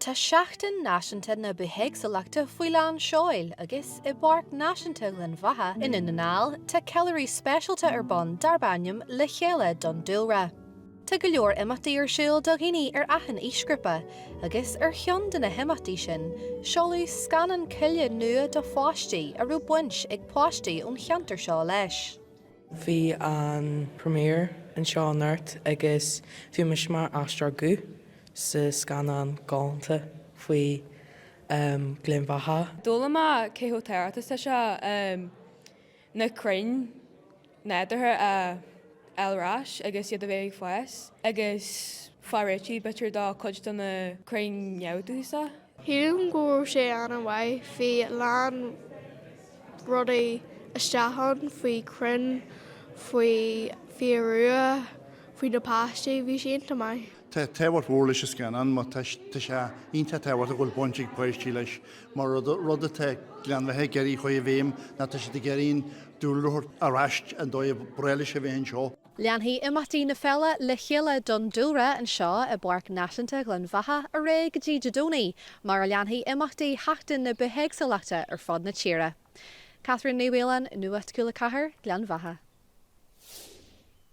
Tá Seachtain Náisiúnta na Bithéagsúlachta faoi lán seoil agus i bPáirc Náisiúnta Ghleann Bheatha i nDún na nGall tá ceiliúradh speisialta ar bun darb ainm 'Le Chéile don Dúlra'. Tá go leor imeachtaí ar siúl do dhaoine ar achan aoisghrúpa agus ar cheann de na himeachtaí sin seoladh scannán coille nua do pháistí a raibh baint ag páistí ón cheantar seo leis. Bhí an premiere anseo anocht agus bhí mise mar aisteoir guth sa scannán galánta faoi Ghleann Bheatha. D'fhoghlaim mé cé chomh tábhachtach is atá sé na crainn nádúrtha a fháil ar ais agus iad a bheith ag fás agus fáil réitithe b'fhéidir do cuid de na crainn neamhdhúchasacha. Shílim go raibh sé an-mhaith, bhí a lán rudaí isteach ann faoi crainn, faoi fiadhúlra, faoi na páistí, bhí sé iontach maith. Tá tábhacht mhór leis an scannán mar tá sé iontach tábhachtach go bhfuil baint ag páistí leis mar rud atá Gleann Bheatha ag iarraidh a chur i bhfeidhm ná tá siad ag iarraidh an dúlra a thabhairt ar ais an dóigh a ba bhreá leis a bheith anseo. Leanfaidh imeachtaí na féile Le Chéile don Dúlra anseo i bPáirc Náisiúnta Ghleann Bheatha ar aghaidh go dtí Dé Domhnaigh, mar a leanfaidh imeachtaí Sheachtain na Bithéagsúlachta ar fud na tíre. Catherine Ní Mhaoláin, Nuacht Cúla 4, Gleann Bheatha.